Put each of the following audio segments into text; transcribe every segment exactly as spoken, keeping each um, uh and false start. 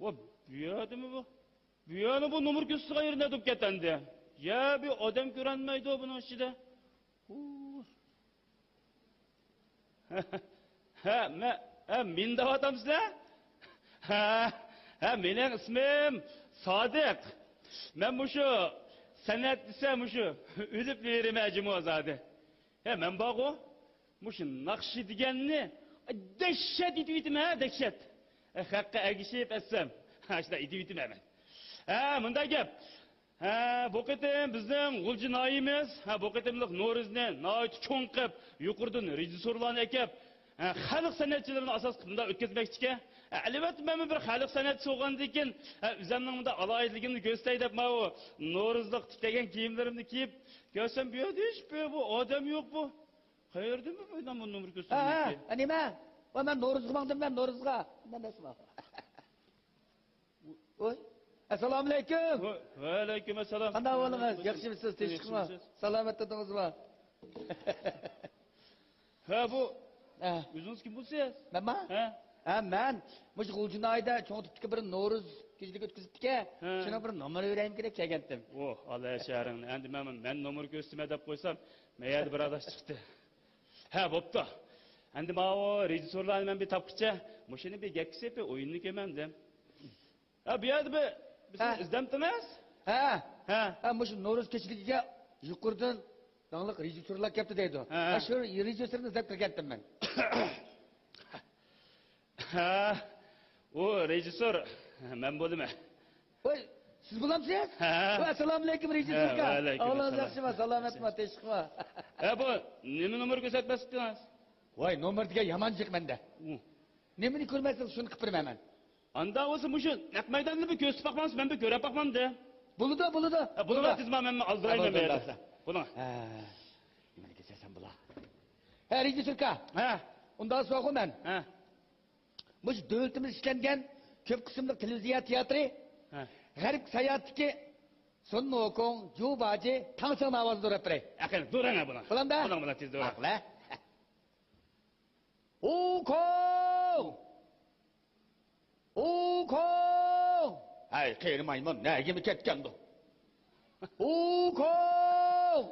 ۋا، بۇ يەردىمۇ بۇ؟ بۇ يەرنى بۇ نومۇر كۆرسىتىدىغان يېرى نەدە بولۇپ كەتتى ئەمدى؟ يا بۇ ئادەم كۆرۈنمەيدۇ بۇنىڭ ئىچىدە. ھۇ. ھە، مە-، ھە، مېنى دەۋاتامسىلەر؟ ھە، ھە، مېنىڭ ئىسمىم سادىق. مەن مۇشۇ سەنئەت دېسە مۇشۇ ئۆلۈپ بېرىمەن جۇمۇ زادى. ھە، مەن بارغۇ، مۇشۇ ناخشا دېگەننى دەھشەت ئېتىۋېتىمەن، ھە، دەھشەت. ھە، خەققە ئەگىشىپ ئەتسەم، ھە، شۇنداق ئېتىۋېتىمەن مەن. ھە، مۇنداق گەپ. ھە، بۇ قېتىم بىزنىڭ غۇلجا ناھىيەمىز، ھە، بۇ قېتىملىق نورۇزنى ناھايىتى چوڭ قىلىپ، يۇقىرىدىن رېژىسسورلارنى ئەكەپ، ھە، خەلق سەنئەتچىلىرىنى ئاساس قىلىپ مۇنداق ئۆتكۈزمەكچىكەن. ھە، ئەلۋەتتە، مەنمۇ بىر خەلق سەنئەتچىسى بولغاندىن كېيىن، ھە، ئۆزۈمنىڭ مۇنداق ئالاھىدىلىكىمنى كۆرسىتەي دەپ، ماۋۇ نورۇزلۇق تىكلىگەن كىيىملىرىمنى كىيىپ، كەلسەم، بۇ يەردە ھېچبىر بۇ ئادەم يوق بۇ. قەيەردىن بۇ، بۇ نومۇر ھە، كۆرسەتمەكچى؟ ھە، نېمە؟ ۋە مەن نورۇزغا ماڭدىم، مەن نورۇزغا. مەن نەسىمە. ۋوي. ئەسسالامۇئەلەيكۇم. ۋە-، ۋەئەلەيكۇم ئەسسالام. قانداق ئەھۋالىڭىز؟ ياخشىمۇسىز؟ تىنچلىقمۇ؟ ياخشىمۇسىز؟ سالامەت تۇردىڭىزمۇ؟ ھە، بۇ ھە. ئۆزىڭىز كىم بولىسىز؟ مەنما؟ ھە. ھە، مەن مۇشۇ غۇلجا ناھىيەدە چوڭ تىپتىكى بىر نورۇز كېچىلىكى ئۆتكۈزۈپتىكەن. ھە. شۇنىڭ بىر نومۇر بېرەيمىكىن دەپ كەلگەنتىم. ۋوھ، ئاللا شەھىرىڭنى. ئەمدى مەن، مەن نومۇر كۆرسىتىمەن دەپ قويسام، مەن يەردە بىر ئاداش چىقتى. ھە، بوپتۇ. ئەمدى ماۋۇ رېژىسسورلارنى مەن بىر تاپقىچە، مۇشۇنى بىر گەپكە سېلىپ، بىر ئويۇننى كۆرمەمدىم. ھە، بۇ يەردە بىر، بىر ھە. سىز ئىزدەمتىڭىز؟ ھە. ھە. ھە، مۇشۇ نورۇز كېچىلىكىگە يۇقىرىدىن داڭلىق رېژىسسورلار كەپتۇ دەيدۇ. ھە، ھە. ھە، شۇ رېژىسسورنى ئىزدەپ كىرگەنتىم مەن. ھە، ئۇ رېژىسسور مەن بولىمەن. ۋاي، سىز بولامسىز؟ ھە. ۋە، ئەسسالامۇئەلەيكۇم، رېژىسسوركا. ھە، ۋەئەلەيكۇم ئەسسالام. ياخشىما، سالامەتما، تىنچلىقما؟ ھە، بۇ نېمە نومۇر كۆرسەتمەكچىدىڭىز؟ ۋاي، نومۇر دېگەن يامان جىق مەندە. ئۇ. نېمىنى كۆرمەيسىز، شۇنى قىلىپ بېرىمەن مەن. ئاندا بولسا مۇشۇ نەق مەيداننى بىر كۆرسىتىپ باقمامسىز، مەن بىر كۆرۈپ باقمامدۇ. بولىدۇ، بولىدۇ. ھە، بولىدۇ، بولىدۇ. تېز ماڭ، مەن ئالدىرايمەن. ھە، بولىدۇ، بولىدۇ. بولىدۇ. ھە. نېمىنى كېسەسەن بۇلا؟ ھە، رېژىسسوركا. ھە. ئۇنداق سوراغۇ مەن. ھە. مۇشۇ دۆلىتىمىز ئىشلەنگەن كۆپ قىسىملىق تېلېۋىزىيە تىياتىرى، ھە، غەرب ساياھەتتىكى سون ۋوكۇڭ، جۇ باجى، تاڭ سېڭنىڭ ئاۋازىنى دوراپ بېرەي. ئەقىل، دوراڭ بۇنى. بولامدا؟ بۇنىڭ بىلەن تېز دوراڭ. ئاقلە. ۋوكۇڭ! ۋوكۇڭ! ھەي، قېرى مايمۇن، نەگىمۇ كەتكەندۇ؟ ۋوكۇڭ!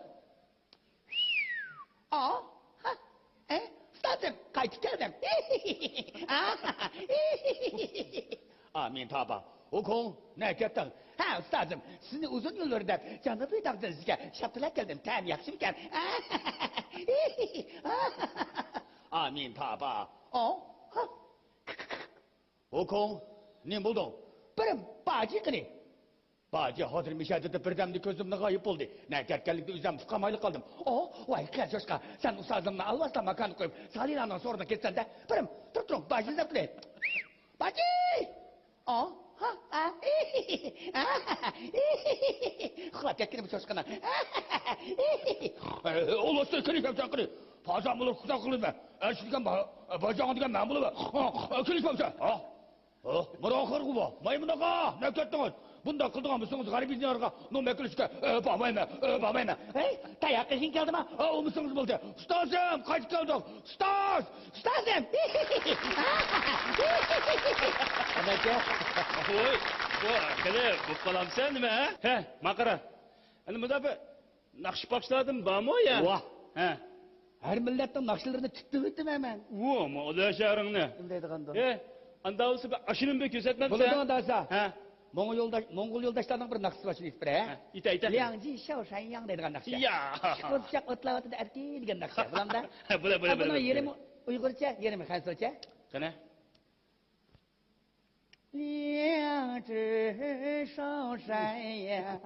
ئا؟ ھە؟ ئە؟ ئۇستازىم، قايتىپ كەلدىم. ئامىن تاپا. ۋوكۇڭ، نەگە كەتتىڭ؟ ھە، ئۇستازىم، سىزنى ئۇزۇن يىللار دەپ جەنۇبىي تاغ دېڭىزىگە شاپتىلاپ كەلدىم. تەم ياخشىمىكەن؟ ئامىن تاپا. ئا؟ ھە؟ ۋوكۇڭ، نېمە بولدۇڭ؟ بىرىم، باجى قېنى؟ باجى ھازىر مىشەدىدە بىردەمدە كۆزۈمدىن غايىب بولدى. نەگە كەتكەنلىكىنى ئۆزۈم ئۇقالمايلا قالدىم. ئوھ، ۋاي، قەرزوشقا، سەن ئۇستازىڭنى ئالۋاستىلا ماكانغا قويۇپ، سالىلارنىڭ سورۇنىغا كەتسەن-دە. بىرىم، تۇرۇپ تۇرۇڭ، باجى ئىزدەپ كېلەي. باجى! ئا، ھا، ئا، ئۇخلاپ كەتكىنى بۇ چوشقىنىڭ. ئۇلۇسنى كىرىپ كەپسەن قېنى. پازا بولۇپ خۇدا قىلىمەن. ئەشلىگەن باجاڭ دېگەن مەن بولىمەن. كىرىپ كەپسەن. ھە، مانا ئاخىرقى بۇ. مايمۇن ئاغا، نەگە كەتتىڭىز؟ بۇنداق قىلىدىغان بولسىڭىز، غەربىي دىيارغا نومۇر كۆرۈشكە، ئە، بارمايمەن، ئە، بارمايمەن. ھەي، تاياق يېگۈڭ كەلدىما؟ ئە، ئۇ مۇسىڭىز بولدى. ئۇستازىم، قايتىپ كەلدۇق. ئۇستاز! ئۇستازىم! ئەمەكە. ۋوي، بۇ قېنى بولۇپ قالامسەن نېمە، ھە؟ ھە، ماڭا قارا. ئەنە مۇنداق بىر ناخشا پاخشىلاردىن بارمۇ يا؟ ۋاھ. ھە. ھەر مىللەتنىڭ ناخشىلىرىنى تىتلىۋېتىمەن مەن. ۋو، ماۋۇ ئۆلە شەھىرىڭنى. نېمە دەيدىغاندۇ؟ ھە، ئاندا بولسا بىر ئاشۇنى بىر كۆرسەتمەمسەن؟ بولىدۇ، ئاندا بولسا. ھە. موڭغۇل يولداش، موڭغۇل يولداشلارنىڭ بىر ناخشىسى بار، شۇنى ئېيتىپ بېرەي، ھە؟ ھە، ئېيتە، ئېيتە. لياڭجى شاۋ شەنياڭ دەيدىغان ناخشا. يا. پىششىق پىششىق ئوتلاۋاتىدۇ ئەركىن دېگەن ناخشا. بولامدا؟ ھە، بولە، بولە، ھە، بولە، بۇنىڭ بولە. يېرىمى ئۇيغۇرچە، يېرىمى خەنزۇچە. قېنى؟ 两只手山羊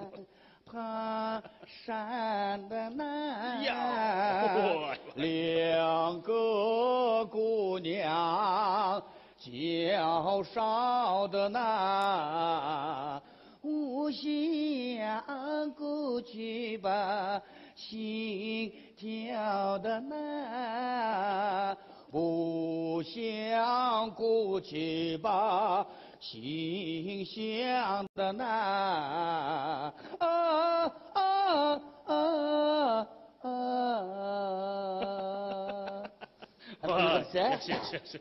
爬山的那，呀，两个姑娘 叫烧的那，我想过去吧，心跳的那，我想过去吧，心想的那，啊啊啊啊啊！ ۋاھ، ياخشى، ياخشى، ياخشى.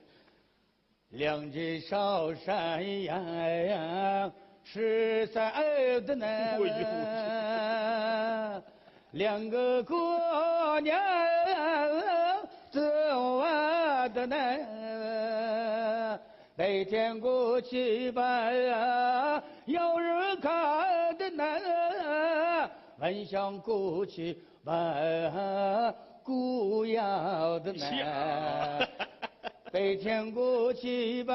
两只小山羊失散的呢，两个姑娘走啊的呢，白天过去把羊儿看的呢，晚上过去把姑爷的呢。白天过去把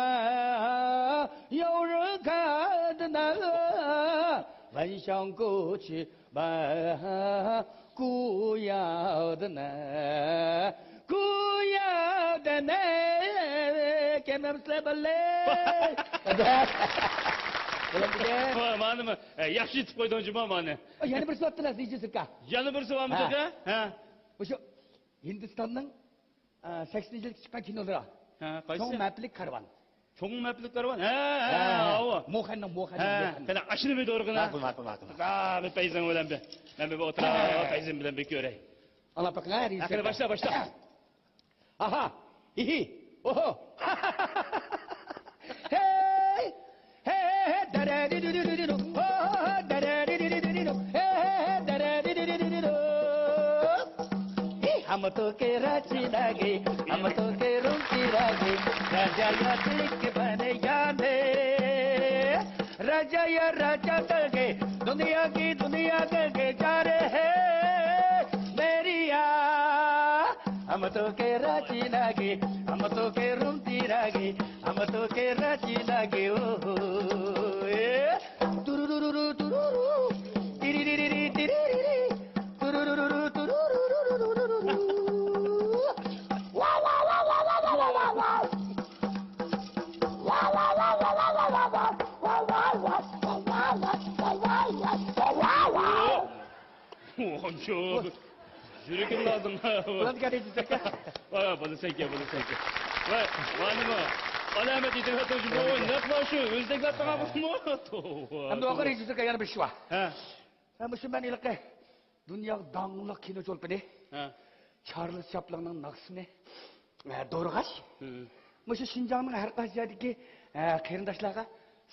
羊儿看的呢，晚上过去把姑爷的呢，姑爷的呢。كەمەمسىلەر بالىلەر. بولامدىكەن؟ مانىمۇ ياخشى ئېيتىپ قويدۇڭ جۇما مانى. يەنە بىرسى بارتتى رېژىسسوركا. يەنە بىرسى بارمىدىكەن؟ ھە. مۇشۇ ھىندىستاننىڭ ئە، سەكسىنىنچى يىلى چىققان كىنولىرى. ھە، قايسى؟ چوڭ مەپلىك كارۋان. چوڭ مەپلىك كارۋان؟ ھە، ھە، ھە، ھە. ئاۋۇ. موخەننىڭ، موخەننىڭ، ھە، موخەننىڭ. قېنى، ئاشۇنى بىر دورىغىنا. ماقۇل، ماقۇل، ماقۇل، ماقۇل. ھە، بىر پەيزىڭ بىلەن بىر، مەن بىر ئولتۇراي، ھە. پەيزىم بىلەن بىر كۆرەي. ئاڭلاپ بېقىڭ، ھە، رېژىسسور. قېنى، باشلا، باشلا. ئاھا، ھىھى، ئوھو. ھەي! ھەي، ھەي، ھەي، دەرەدىدىدىدىدۇ، ھو، دەرەدىدىدىدىدۇ، ھەي، ھەي، ھەي، دەرەدىدىدىدىدۇ. ئى، ھاماتوكې راچىناگې، ھاماتوكې رومچىناگې، راجايا تىككە بانەيگانې. راجايا راجا تاگې، دۇنياگې، دۇنياگې جارې ھەي، مېرىيا. ھاماتوكې راچىناگې، ھاماتوكې رومچىناگې، ھاماتوكې راچىناگې، ئوھو، ئې. تۇرۇرۇرۇرۇ، تۇرۇرۇ، تىرىرىرىرى، تىرىرىرىرى، تۇرۇرۇرۇرۇ، تۇرۇرۇرۇرۇ. ۋاۋ، ۋاۋ، ۋاۋ. ۋاۋ، ۋاۋ، ۋاۋ. ۋاۋ، ۋاۋ. ۋاۋ، ۋاۋ. يۈرىكىم لازىم. بولامدىكەن، رېژىسسوركا. ۋاي، ۋاي، بولىسەنكەن، بولىسەنكەن. ۋاي، ۋاي، نېمە؟ ئالامەت ئېيتىۋاتىدۇ، جۇمۇ، نەق مانا شۇ، ئۆزى دەكلەپ قالغان بولدىمۇ؟ توۋا. ئەمدى ئوخۇر، رېژىسسوركا، يەنە بىر ئىش بار. ھە. ھە، مۇشۇ مەن ھېلىقى دۇنياغا داڭلىق كىنو چولپىنى، ھە، چارلىز چاپلىننىڭ ناخشىسىنى، ھە، دورىغاچ، ھە، مۇشۇ شىنجاڭنىڭ ھەر قايسى يەردىكى، ھە، قېرىنداشلارغا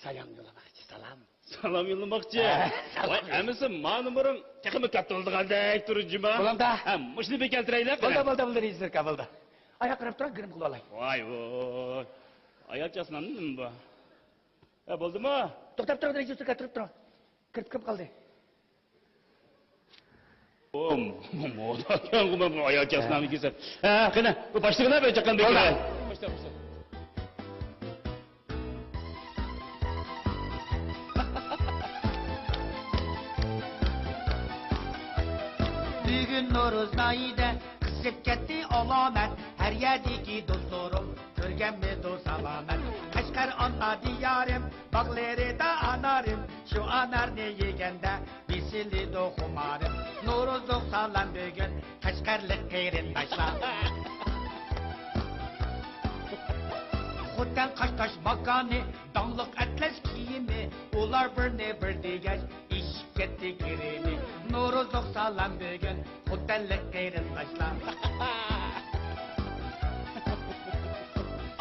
سالام يوللىماقچى، سالام. سالام يوللىماقچى. ھە، سالام. ۋاي، ئەمىسە ما نومۇرۇڭ تېخىمۇ كاتتا بولىدىغاندەك تۇرۇپ جۇما. بولامدا. ھە، مۇشۇنى بىر كەلتۈرەيلى، قېنى. بولدى، بولدى، بولدى، رېژىسسوركا، بولدى. ئاياق قاراپ تۇرۇڭ، گىرىم قىلىۋالاي. ۋاي، ۋاي. ئايال چاسنامنى نېمە بار؟ ھە، بولدىمۇ؟ توختاپ تۇرۇڭ، رېژىسسوركا، تۇرۇپ تۇرۇڭ. كىرىپ، كىرىپ قالدى. ئوم، مودا كەڭ، بۇ ئايال چاسنامنى كىيسە. ھە، قېنى، بۇ باشلىغىنا بىر چاققان بىر كۆرەي. باشلا، باشلا. بۈگۈن نورۇز ئايىدە، قىزىپ كەتتى ئالامەت. ھەر يەردىكى دوستلىرىم، كۆرگەنمىدۇ سالامەت. قەشقەر ئانا دىيارىم، باغلىرىدا ئانارىم. شۇ ئانارنى يېگەندە، بېسىلىدۇ خۇمارىم. نورۇزلۇق سالام بۈگۈن، قەشقەرلىك قېرىنداشلار. خوتەن قاشتاش ماكانى، داڭلىق ئەتلەس كىيىمى. ئۇلار بىرنى بىر دېگەچ، ئېشىپ كەتتى گىرىمى. نورۇزلۇق سالام بۈگۈن، خوتەنلىك قېرىنداشلار.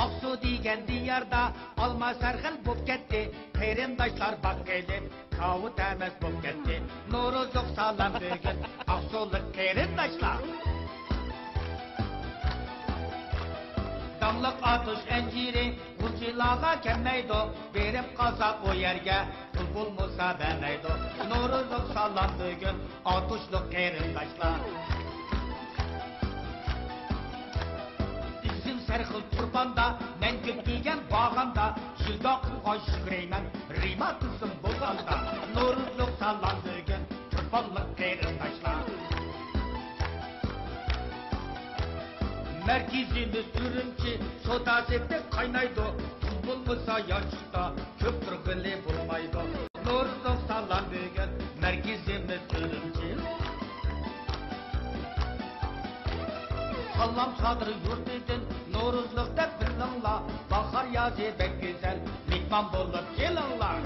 ئاقسۇ دېگەن دىياردا، ئالما سەرخىل بوپ كەتتى. قېرىنداشلار باققىلى، كاۋىت ئەمەس بوپ كەتتى. نورۇزلۇق سالام بۈگۈن، ئاقسۇلۇق قېرىنداشلار. داڭلىق ئاتۇش ئەنجىرى، غۇلجىلارغا كەلمەيدۇ. بېرىپ قالسا ئۇ يەرگە، پۇل بولمىسا بەرمەيدۇ. نورۇزلۇق سالام بۈگۈن، ئاتۇشلۇق قېرىنداشلار. ئىسىم سەرخىل تۇرپاندا، مەن كۆپ دېگەن باغاندا، جىلدا قىلغان شۈكرەيمەن، رېماتىزم بولغاندا. نورۇزلۇق سالام بۈگۈن، تۇرپانلىق قېرىنداشلار. مەركىزىمىز ئۈرۈمچى، سودا سېتىق قاينايدۇ، پۇل بولمىسا ياشلىقتا كۆپ تۇرغىلى بولمايدۇ. نورۇزلۇق سالام بۈگۈن، مەركىزىمىز ئۈرۈمچى. سالام سادىر يۇرتىدىن، نورۇزلۇق دەپ بىلىڭلار. باھار يازى بەك گۈزەل، مېھمان بولۇپ كېلىڭلار.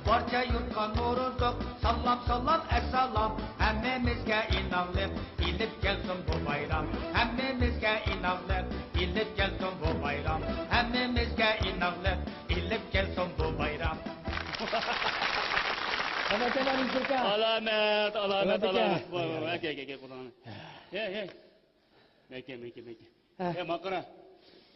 بارچە يۇرتقا نورۇزلۇق، سالام، سالام، ئەسسالام، ھەممىمىزگە ئىناقلىق. ئېلىپ كەلسۇن بۇ بايرام ھەممىمىزگە ئىناقلىق، ئېلىپ كەلسۇن بۇ بايرام ھەممىمىزگە ئىناقلىق، ئېلىپ كەلسۇن بۇ بايرام. ئالامەت، ئالامەت، ئالامەت. ۋاي، ۋاي، ۋاي، ئەكە، ئەكە، ئەكە، قولۇڭنى. ھەي، ھەي. مەكە، مەكە، مەكە. ھە. ھەي، ماڭا قارا.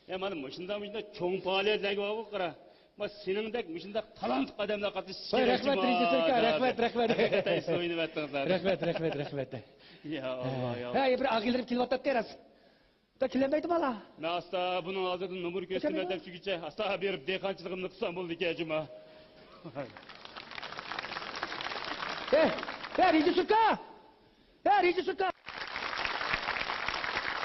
ھەي، مانا مۇشۇنداق، مۇشۇنداق چوڭ پائالىيەتلەرگە بارغۇ قارا. ما سېنىڭدەك مۇشۇنداق تالانتلىق ئادەملەر قاتنىشىشى كېرەك. رەھمەت، رېژىسسوركا، رەھمەت، رەھمەت. ھەقىقەتەن سويۇنۇۋەتتىڭىز ھازىر. رەھمەت، رەھمەت، رەھمەت. يا ئاللا، يا. ھەي، بىر ئاغىنىلىرىم كېلىۋاتاتتى راست. دا كېلەلمەيدۇ بالا. مەن ئاستا بۇنىڭ ھازىردىن نومۇر كۆرسىتىمەن دەپ شۇگىچە ئاستا بېرىپ دېھقانچىلىقىمنى قىلسام بولىدىكەن جۇما. ھەي، ھەي، رېژىسسوركا! ھەي، رېژىسسوركا!